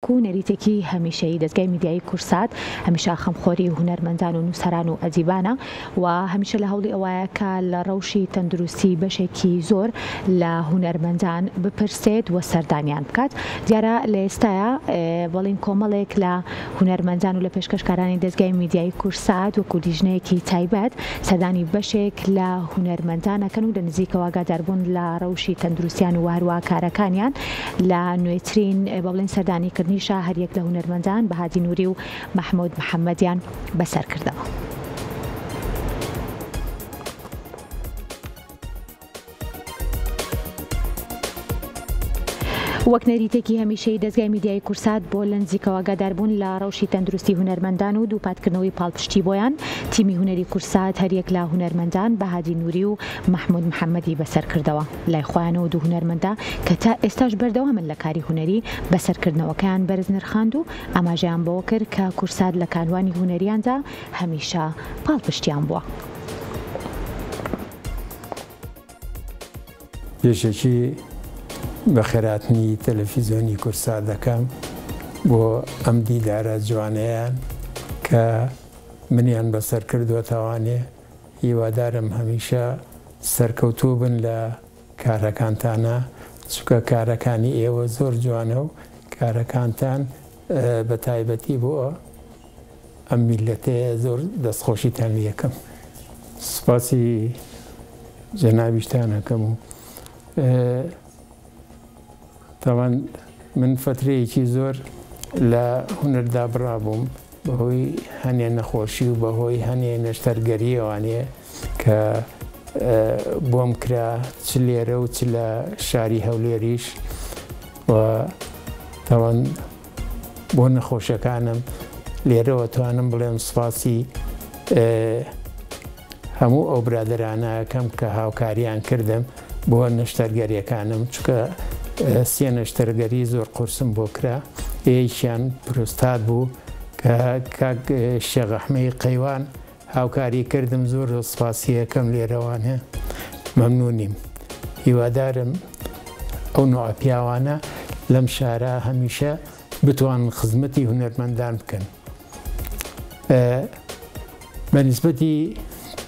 و نەریتێکی هەمیشەیی دەزگای میدیایی کوردسات هەمیشە خەمخۆری هونەرمەندان و نووسەران و ئەدیبانە و هەمیشە لە هەوڵی ئەوایە کە لە ڕەوشی تەندروستی بەشێکی زۆر لە هونەرمەندان بپرسێت و سەردانیان بکات. دیارە لە ئێستایا بەڵین کۆمەڵێک لە هونەرمەندان و لە پێشکەشکارانی دەزگای میدیایی کوردسات وەکو لیژنەیەکی تایبەت سەردانی بەشێک لە هونەرمەندان ئەکەن و لە نزیکەوە ئاگاداربوون لە ڕەوشی تەندروستیان و هەروا کارەکانیان لە نوێترین بە بڵێن سەردانی کردنیشا هەریەک لە هونەرمەندان بەهادی نوری و مەحمود محەمەدیان بەسەر کردەوە. وەک نەریتێکی هەمیشەیی دەزگای میدیایی کورسات بۆ لەنزیکەوە ئاگاداربوون لە ڕەوشی تەندروستی هونەرمەندان و دووپاتکردنەوەی پاڵپشتی بۆیان، تیمی هونەری کورسات هەریەک لە هونەرمەندان بەهادی نوری و مەحمود محەمەدی بەسەر کردەوە. لای خۆیانەوە دوو هونەرمەندە کە تا ئێستاش بەردەوامن لە کاری هونەری، بەسەرکردنەوەکەیان بەرز نرخاند و ئاماژەیان بەوە کرد کە کورسات لە کاروانی هونەریاندا هەمیشە پاڵپشتیان بووە. پێشەکی بەخێرهاتنی تەلەفیزیۆنی کورسات دەکەم بۆ ئەم دیدارە جوانەیان کە منیان بەسەر کردووەتەوانێ. هیوادارم هەمیشە سەرکەوتوو بن لە کارەکانتانا چونکە کارەکانی ئێوە زۆر جوانە و کارەکانتان بە تایبەتی بۆ ئەم میللەتەیە زۆر دەستخۆشیتان لێکەم. سوپاسی جەنابیشتان ئەکەم و تاوان من فەترەیەکی زۆر لە هونەر دابڕابووم بەهۆی هەنێ نەخۆشی و بەهۆی هەنێ نەشتەرگەریەوانێ کە بۆم کرا چ لێرە و چ لە شاری هەولێریش و تاوان بۆ نەخۆشەکانم لێرەوە توانم بڵێم سوپاسی هەموو ئەو برادەرانە ئەکەم کە هاوکاریان کردم بۆ نەشتەرگەریەکانم چونکە سێ نەشتەرگەری زۆر قورسم بۆ کرا یەکیان پرۆستات بوو کە کاک شێخ ئەحمەی قەیوان هاوکاری کردم زۆر زۆر سپاسی ئەکەم لێرەوانە مەمنونیم هیوادارم ئەو نوعە پیاوانە لەم شارە هەمیشە بتوانن خزمەتی هونەرمەندان بکەن. بە نیسبەتی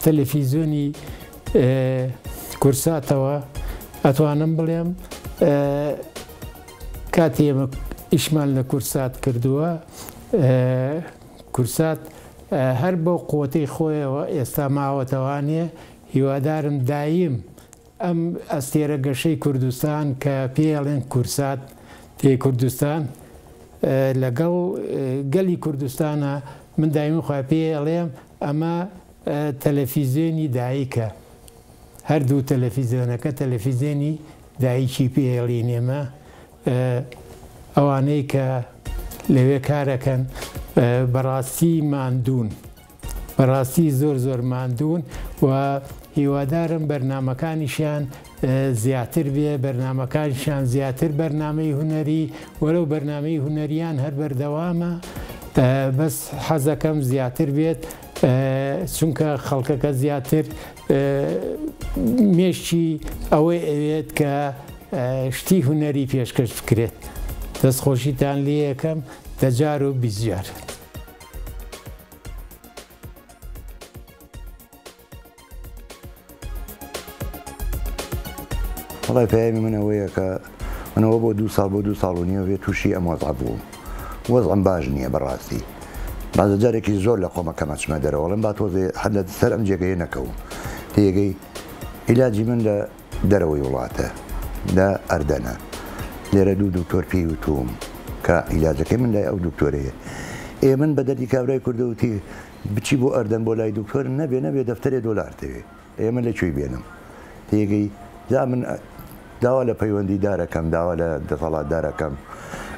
تەلەفیزیۆنی کورساتەوە ئەتوانم بڵێم کاتی ئێمە ئیشمان لە کورسات کردووە کورسات هەر بەو قوتەی خۆیەوە ئێستا ماوەتەوانێ هیوادارم دایم ئەم ئەستێرە گەشەی کوردستان کە پێی ئەڵێن کورسات تێ کوردستان لەگەڵ گەلی کوردستانە من دایمی خوا پێی ئەڵێم ئەمە تەلەفیزیۆنی دایکە هەردوو تەلەفیزیۆنەکە تەلەفیزیۆنی دایکی پێ ئەڵین ئێمە ئەوانەی کە لەوێ کارەکەن بەڕاستی ماندوون. بەڕاستی زۆر زۆر ماندوون و هیوادارم بەرنامەکانیشیان زیاتر بێ بەرنامەکانیشیان زیاتر بەرنامەی هونەری وەلەو بەرنامەی هونەریان هەر بەردەوامە بەس حەزەکەم زیاتر بێت چونکە خەڵکەکە زیاتر مێشکی ئەوەی ئەوێت کە شتی هونەری پێشکەش بکرێت دەستخۆشیتان لێیەکەم دەجار و بیزجار. وەڵای پەیامی من ئەوەیە کە منەوە بۆ دوو ساڵ بۆ دوو ساڵ و نیوە بێ تووشی ئەم وەزعە بووم وەزعم باش نییە بەڕاستی بازە جارێکی زۆر لە خۆمە کەمە چمە دەرەوە ئەڵێم با تۆزێ هەر لە سەر ئەم جێگەیە نەکەوم تێگەی عیلاجی من لە دەرەوەی وڵاتە لە ئەردەنە لێرە دوو دکتۆر پێی وتووم کە عیلاجەکەی من لای ئەو دکتۆرەیە ئێ من بە دەردی کابرای کوردە وتی بچی بۆ ئەردەن بۆ لای دکتۆر نەبێ نەبێ دەفتەرێ دۆلار دەوێ ئێ من لە کوێی بێنم تێگەی جا من داوا لە پەیوەندی دارەکەم داوا لە دەسەڵات دارەکەم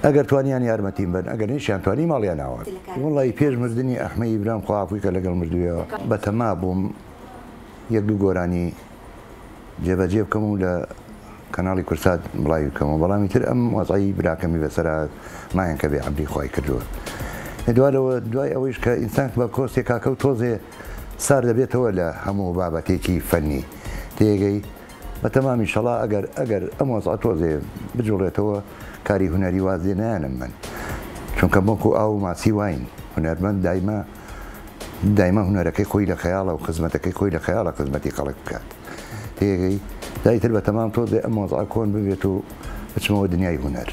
ئەگەر توانیان یارمەتیم بن ئەگەر نیشیان توانی ماڵیان ئاوان وەڵی پێش مردنی ئەحمەی برام خوا عەفوی کە لەگەڵ مردوویەوە بەتەما بووم یەک دوو گۆرانی جێبەجێ بکەم و لە کەناڵی کورسات بڵاوی بکەمەوە بەڵام ئیتر ئەم وەزعەی براکەمی بەسەر هات مایان کە بێ عەمری خوای کردووە دوا لەوە دوای ئەوەیش کە ئینسان بە کۆستێک کاکە و تۆزێ سار دەبێتەوە لە هەموو بابەتێکی فەنی تێگەی بە تەمامی شەڵا ئەگەر ئەگەر ئەم وەزعە تۆزێ بجوڵێتەوە کاری هونەری واز لێ نایەنم من. چونکە وەکو ئاو و ماسی واین، هونەرمەند دایمە دایمە هونەرەکەی خۆی لە خەیاڵە و خزمەتەکەی خۆی لە خەیاڵە خزمەتی خەڵک بکات. تێگەی؟ دایتر بە تەمام تۆزێ ئەم وەزعە کۆن ببێت و بچمەوە دنیای هونەر.